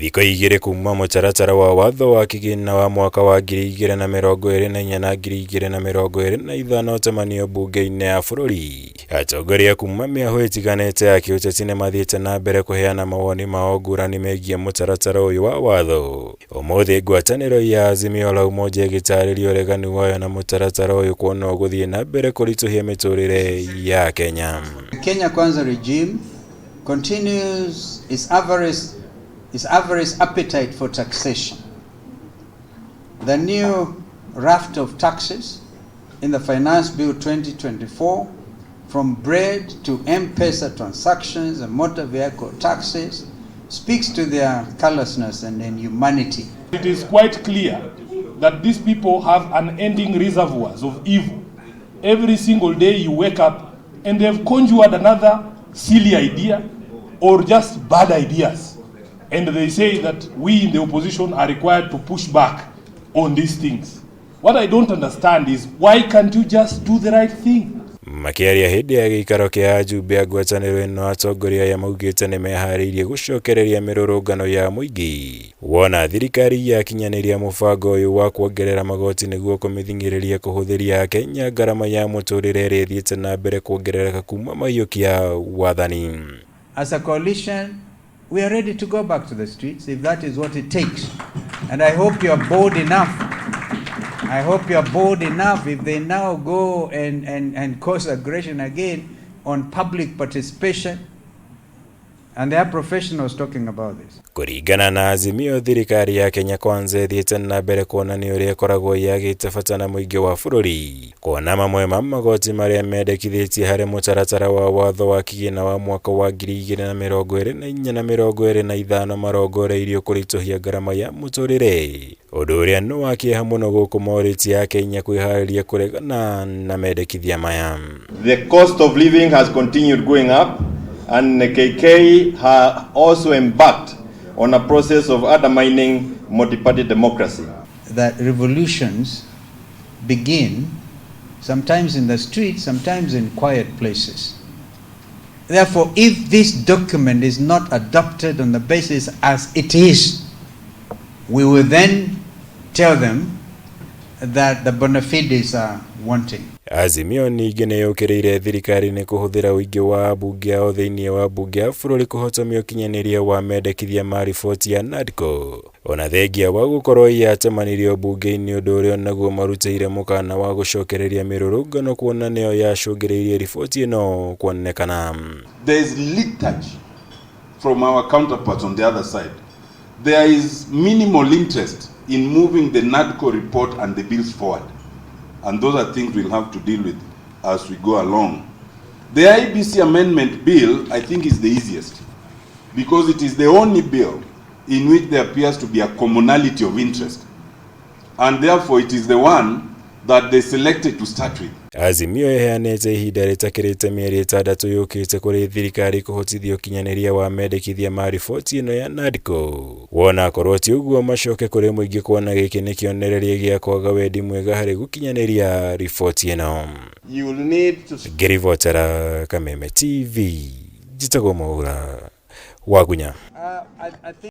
Thikũ 2 kuma mũtaratara wa watho wa kĩgĩna wa mwaka wa 2024 na 2025 ũtamanio mbunge-inĩ ya bũrũri. Atongoria kuma mĩahũ ĩtiganĩte ya kĩũteti nĩ mathiĩte na mbere kũheana mawoni mao ngũrani megiĩ mũtaratara ũyũ wa watho. Ũmũthĩ ngwatanĩro ya Azimio la Umoja ĩgĩtarĩria ũregani wayo na mũtaratara ũyũ kuona ũgũthiĩ na mbere kũritũhia mĩtũrĩre ya Kenya. The Kenya Kwanza regime continues its avarice appetite for taxation. The new raft of taxes in the Finance Bill 2024, from bread to M-Pesa transactions and motor vehicle taxes, speaks to their callousness and inhumanity. It is quite clear that these people have unending reservoirs of evil. Every single day you wake up and they've conjured another silly idea or just bad ideas. And they say that we in the opposition are required to push back on these things. What I don't understand is, why can't you just do the right thing? Makĩaria hĩndĩ ya gĩikaro kĩa ajumbe a ngwatanĩro ĩno, atongoria aya maugĩte nĩ meharĩirie gũcokereria mĩrũrũngano ya mũingĩ wona thirikari yakinyanĩria mũbango ũyũ wa kuongerera magoti nĩguo kũmĩthing'ĩrĩria kũhũthĩria Akenya ngarama ya mũtũrĩre ĩrĩa ĩthiĩte na mbere kuongerereka kuma maiyũkia wathani. As a coalition, we are ready to go back to the streets if that is what it takes. And I hope you are bold enough. I hope you are bold enough if they now go and cause aggression again on public participation. And there are professionals talking about this. Kũringana na Azimio, thirikari ya Kenya Kwanza ĩthiĩte na mbere kuonania ũrĩa ĩkoragwo yagĩte bata na mũingĩ wa bũrũri, kuona mamwe ma magoti marĩa mendekithĩtie harĩ mũtaratara wa watho wa kĩgĩna wa mwaka wa 2024 na 25 marongoreirio kũritũhia ngarama ya mũtũrĩre, ũndũ ũrĩa nĩ wa kĩeha mũno gũkũ morĩtie Akenya kwĩharĩria kũregana na mendekithia maya. The cost of living has continued going up, and KK ha also embarked on a process of undermining multi-party democracy. That revolutions begin sometimes in the streets, sometimes in quiet places. Therefore, if this document is not adopted on the basis as it is, we will then tell them that the bona fides are wanting. Azimio ningĩ nĩ yũkĩrĩire thirikari nĩ kũhũthĩra ũingĩ wa ambunge ao thĩinĩ wa mbunge ya bũrũri kũhotomia ũkinyanĩria wa mendekithia ma riboti ya NADCO, ona thengia wa gũkorwo yatemanirio mbunge-inĩ, ũndũ ũrĩa naguo marutĩire mũkana wa gũcokereria mĩrũrũngano kuona nĩyo yacũngĩrĩirie riboti ĩno kuonekana. There is lethargy from our counterparts on the other side. There is minimal interest in moving the NADCO report and the bills forward. And those are things we'll have to deal with as we go along. The IEBC Amendment Bill, I think, is the easiest because it is the only bill in which there appears to be a commonality of interest. And therefore, it is the one that they selected to start with. Azimio ĩheanĩte ihinda rĩtakĩrĩte mĩeri 6 yũkĩte kũrĩ thirikari kũhotithia ũkinyanĩria wa mendekithia ma riboti ĩno ya NADCO, wona akorwo ti ũguo macoke kũrĩ mũingĩ kuona gĩkĩ nĩ kĩonereria gĩa kwaga wendi mwega harĩ gũkinyanĩria riboti ĩno. You will need to Ngĩribotera Kameme TV, njĩtagwo Mwaura Wagunya. I think